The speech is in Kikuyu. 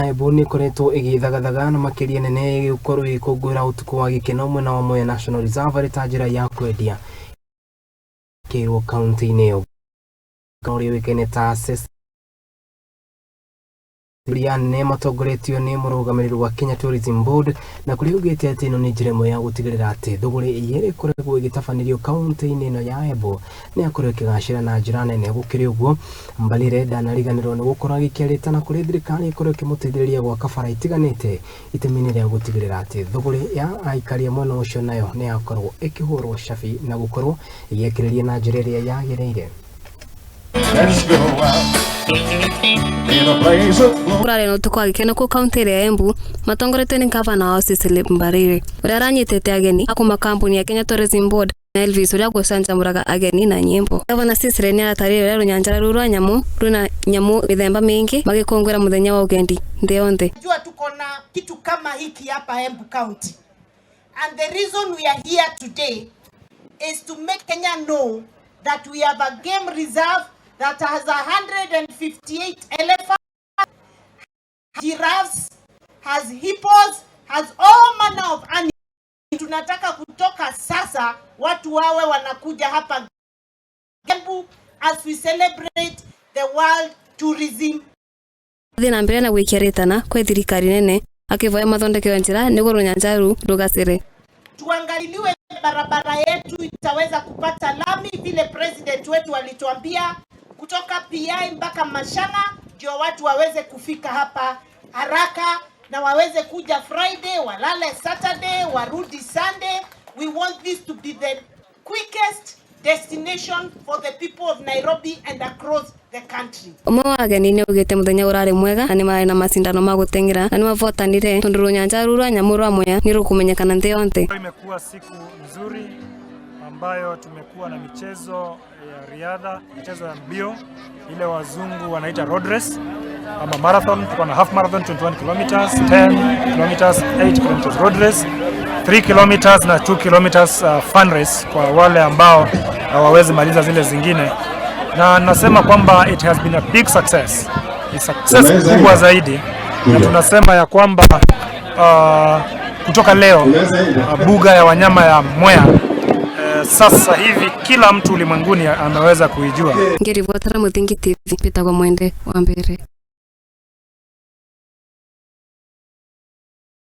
Embu nĩ ĩkoretwo ĩgĩthagathaga na makĩria nene gũkorwo ĩgĩkũngũĩra ũtukũ wa gĩkeno mwena wa Mwea National Reserve arĩ ta njĩra ya kwendia ĩkĩirwo kaunti-inĩ ĩyo ũrĩa ũĩkaine ta Cecilia nene matongoretio nĩ mũrũgamĩrĩri wa Kenya Tourism Board na kũrĩa augĩte atĩ ĩno nĩ njĩra ĩmwe ya gũtigĩrĩra atĩ thũgũrĩ ĩrĩa ĩkoragwo ĩgĩtabanĩrio kaunti-inĩ ĩno ya Embu nĩ yakorwo ĩkĩgacĩra na njĩra nene. Gũkĩrĩ ũguo, Mbalire ndanariganĩrwo nĩ gũkorwo agĩkĩarĩta na kũrĩa thirikari ĩkorwo ĩkĩmũteithĩrĩria gwaka bara itiganĩte itemi-inĩ rĩa gũtigĩrĩra atĩ thũgũrĩ ya aikari a mwena ũcio nayo nĩ yakorwo ĩkĩhũrwo cabi na gũkorwo ĩgĩakĩrĩria na njĩra ĩrĩa yagĩrĩire. Let's go out in a blaze of glory. Kũrarĩ na ũtukũ wa gĩkeno kũu kaunti ĩrĩa ya Embu matongoretio nĩ ngavana wao Cecily Mbarire ũrĩa aranyitĩte ageni a kuma kambuni ya Kenya Tourism Board na Elvis ũrĩa gũcanjamũraga ageni na nyĩmbo. Gavana Cecily nĩ aratarĩria ũrĩa rũnyanjara rũu rwa nyamũ rwĩna nyamũ mĩthemba mĩingĩ magĩkũngũĩra mũthenya wa ũgendi thĩ yothe. Jua tuko na kitu kama hiki hapa Embu County. And the reason we are here today is to make Kenya know that we have a game reserve that has 158 elephants, giraffes, has hippos, has all manner of animals. Tunataka kutoka sasa watu wawe wanakuja hapa Embu as we celebrate the World Tourism Thiĩ na mbere na gwĩkia rĩtana kwĩ thirikari nene akĩvoya mathondekewe njĩra nĩguo rũnyanja rũu rũgacĩre. Tuangaliliwe barabara yetu itaweza kupata lami vile president wetu alituambia, kutoka PI mpaka Mashanga, ndio watu waweze kufika hapa haraka na waweze kuja Friday, walale Saturday, warudi Sunday. We want this to be the quickest destination for the people of Nairobi and across the country. Ũmwe wa ageni nĩ augĩte mũthenya ũrarĩ mwega na nĩ mararĩ na macindano ma gũteng'era na nĩ mavotanire tondũ rũnyanja rũu rwa nyamũ rwa Mwea nĩ rũkũmenyekana thĩ yonthe. Imekuwa siku nzuri ambayo tumekuwa na michezo ya riadha, michezo ya mbio ile wazungu wanaita road race ama marathon. Tuko na half marathon 21 kilometers, 10 kilometers, 8 kilometers road race, 3 kilometers na 2 kilometers fun race kwa wale ambao hawawezi maliza zile zingine, na nasema kwamba it has been a big success, ni success kubwa zaidi, na tunasema ya kwamba kutoka leo buga ya wanyama ya Mwea sasa hivi kila mtu ulimwenguni ameweza kuijua. Ngĩribotera Mũthingi TV, Peter Mwende wa Mbere.